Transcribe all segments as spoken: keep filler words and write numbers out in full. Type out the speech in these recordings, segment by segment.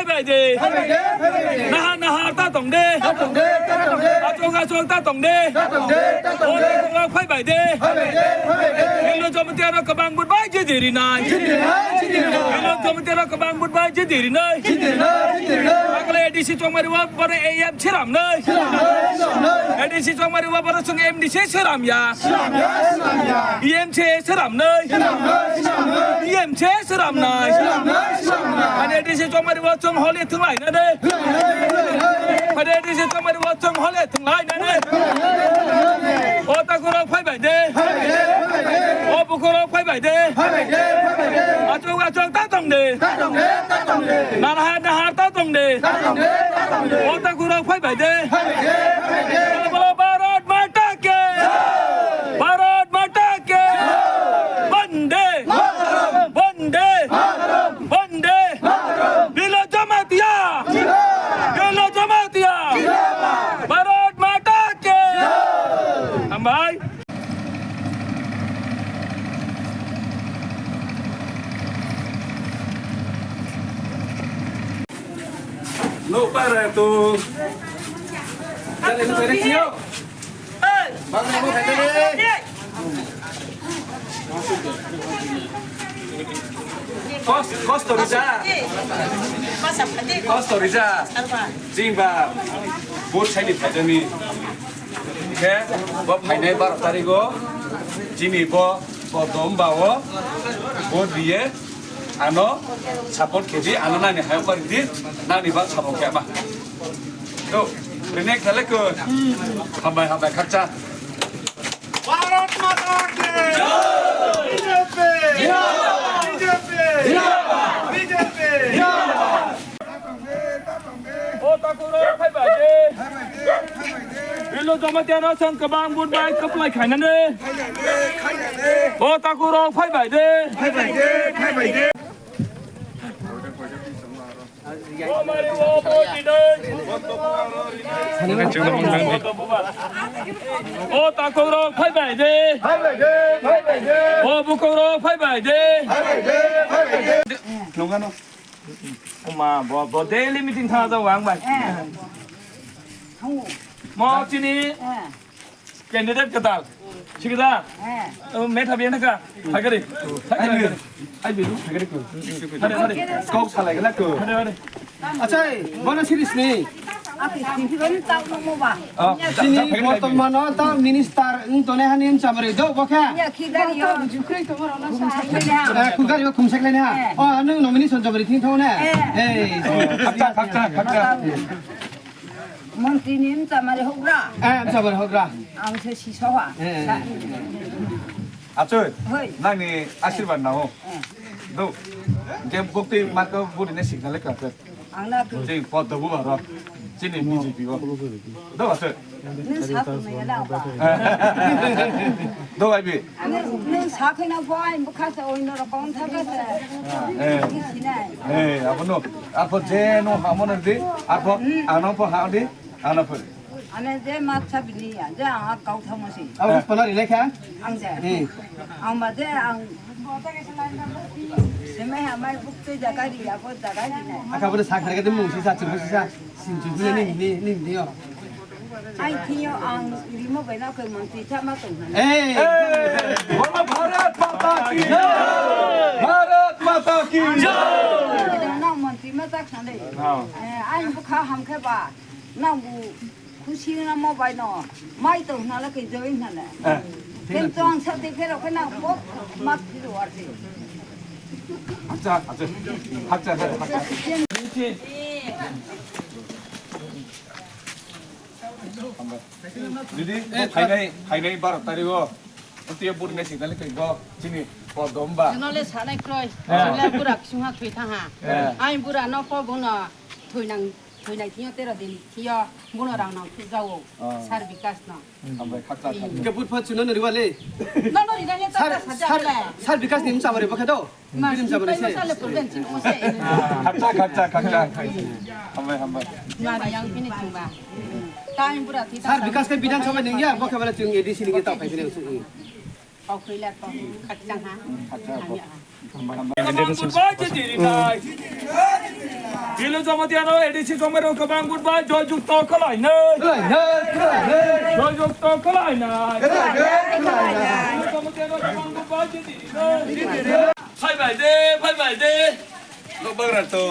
Phai bai de. Nahar nahar ta tong de. Achok achok ta tong de. O phai bai de. Bilo Jamatia no kwbang but bai je diri nai. Bilo Jamatia no kwbang but bai je diri nai. Akle A D C Chongmari wa bore A M Seram nai. A D C Chongmari wa bore sung M D C Seram ya. E M C Seram nai. E M C Seram nai. Ani A D C Chongmari wa chung holi thung lai nai. Ani A D C Chongmari wa chung holi thung lai nai. O takurok phai bai de. O bukurok phai bai de. Achok achok ta tong de. Nahar nahar ta tong de. O takurok phai bai de. Bolo bolo Bharat Mata ki. Bharat Mata ki. Vande. Vande. Vande. Bilo Jamatia. Bilo Jamatia. Bharat Mata ki. Hambai. No para tu. Dale, no te recio. Vamos, vamos, vete. Kos, kos to rija. Kos to rija. Jimba. Bot sai ni thajani. Khe bo phainai baro tarigo chini bo Bodom ba o bo riye ano support khe di, ano nani hayo pari di, nani ba support khe ma. To, rene khale ko. Hambai, hambai, khakcha. Bharat Mata ki! Jai! B J P! Jindabad! B J P! Jindabad! B J P! Jindabad! O takurok phai bai de. Bilo Jamatia no chwng kwbang but bai kwplai khainani. O takurok phai bai de. O mari o bo di de. O takurok phai bai de. O bukurok phai bai de. Nungano. Oma, bo, bo daily meeting thang jao ang bai. Eh. Mo chini Eh. candidate katal. Sikida. Eh. Oh, metha biya naka. Hagari. Hagari. Ai biru. Hagari ko. Hare, hare. Kok salai gala ko. Hare, hare. Acha, bona series ni. Ati, sini bani tau mo ba. Oh, chini bortomano ta minister wng tongnai hani wng chamari do bo khe. Ya, khigari yo. Eh, khugari yo khumsek laini ha. Eh. Oh, nwng nomination chamari thing thong ne. Eh. Eh. Khakcha, khakcha, khakcha. Montri ni wng chamari hogra. Eh, wng chamari hogra. Ang se si soha. Eh. Sa. Achoi. Hoi. Nangni asirwad nango. Eh. Do. Game bukti marko budi ne signal ka. Ang na tu. Jing pod dobu aro. Chini B J P o. Do ase. Nwng sa phunai ya da ba. Do ai bi. Nwng, nwng sa phina bo ai bukha se oino rokom thaka se. Eh. Sinai. Eh, abono. Apo je no hamon di. Apo ano po ha di. Ano po. Ane je matsa bini ya, je ang kau thamo si. Abo Eh. Pala rilai kha? Ang je. Eh. Ang ba je ang semai hamai bukti jaga ri, abo jaga ri nai. Aka bole sa khare kate mung si sa, chum si sa, sin chum si ni, ni, ni, ni, yo. Ai thiyo ang rimo bai na koi montri cha ma tong han. Eh. Eh, Bharat Mata ki jai! Bharat Mata ki jai! Nang montri ma tak san dei. Oh. Eh, ai bukha ham khe ba. Nang bu khusi na mo bai no. Mai to na la ke joi na le. Eh. Ken to ang sa te phero ke na bo mat phiro ar te. Acha, acha. Acha, acha, acha. Didi, phainai, phainai baro tarigo. Untiya buri nai signal kai go. Chini, o domba. Nole sanai kroi. Eh. Nole bura ksungha thwi thaha. Eh. Ai bura no ko bono thwi nang. Thwinai thwiyo tero din thwiyo bono rang nang thuk jago. Oh. Sir Bikas no. Hambai khakcha khakcha. Ke but pha chuno nori wale. No, no, ri dang ye Sir, ta sa sir, jale. Sir Bikas ni msa bare bokhe do. Ma, bidim sa bare se. Sale problem chin o se. Khakcha khakcha khakcha. Hambai hambai. Ma, yang pini chungba. Time pura thwi ta Sir sa. Bikas ke Bidhan Sabha nengya bokhe bala chung A D C ni ke tau khai phine. Kok koi la kok khakchang ha. Khakchang ha. Hamya ha. Hambai hambai. Kwbang but bai je diri nai. Bilu Jamatia no A D C chongmai rok kwbang good bye, joy jukto khlainai. Khlainai, khlainai. Joy jukto khlainai. Khlainai, khlainai. Bilu Jamatia no kwbang good bye, jiti rinai. Phai bai de, phai bai de. Nok bagra to.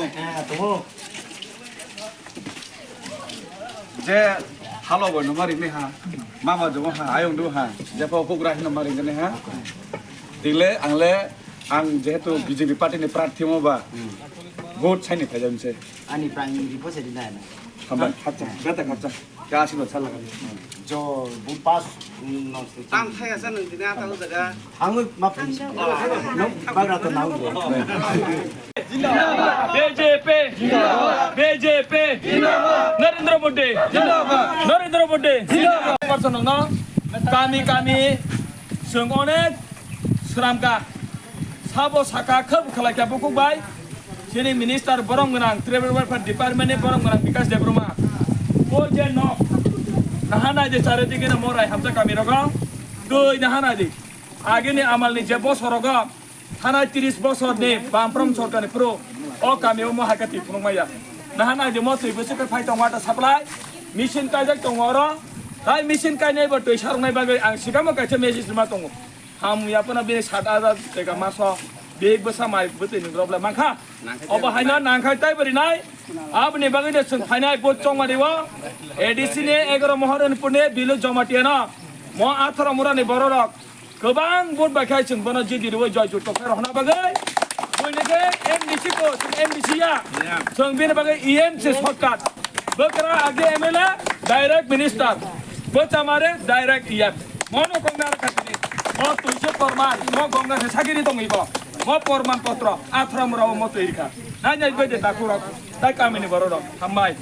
Je halo bo numa ringni ha, mama jomo ha, ayong do ha, jepho hugra hino ma ringni ha. Tingle angle ang jehetu B J P party ni prarthi mo ba, vote saini phaijam se. Ani prang ni ripo se dinai na. Hambai, khapcha, gata khapcha. Ka asilo sala ka. Jo, bu pas, mm, no se. Tam thai asa nang dina ta jaga. Ang ma prince. No, bagra to nang. B J P! B J P! Narendra Modi! Narendra Modi! Kami kami chwng onek sramka sabo saka khab khlaikha bukhuk bai chini minister borom gwnang tribal welfare department ni borom gwnang Bikash Debbarma o je nok nahanai de chare digi na morai hamsa kami rogo twi nahanai di agini amal ni je bosorogo Thana tris bosor ni Bampram sorkar ni phuru o kami o mohai kati phunuk maya. Nahan aidi mo twi bwswk khe phai tongo water supply. Machine kaijak tongo oro. Tai machine kainai bo twi saroknai bagwi ang sikamo kaisa message rwma tongo. Ham yapuna bini sat hajar teka maso big bwsa mai bwtwi ni problem mankha. Obo haino nangkhai tai bwrwi nai. Aboni bagwi de chwng phainai bo chongmani o A D C ni egaro Moharanpur ni Bilu Jamatia no mo atharo mura ni bororok Kwbang vote bai khai chwng bono jiti rwui joy jukto khe rohorna bagwi. Buini khe M D C ko, chwng M D C ya. Chwng bini bagwi E M se shortcut. Bwkra age M L A, direct minister. Bwchamare, direct E M. Mono kok nara khatini. Mo tuise porman, mo gongna se sagiri tongwi bo. Mo porman potro, athra mura mo twi rikha. Nai nai bai de dakurok, tai kamini bororok. Hambai.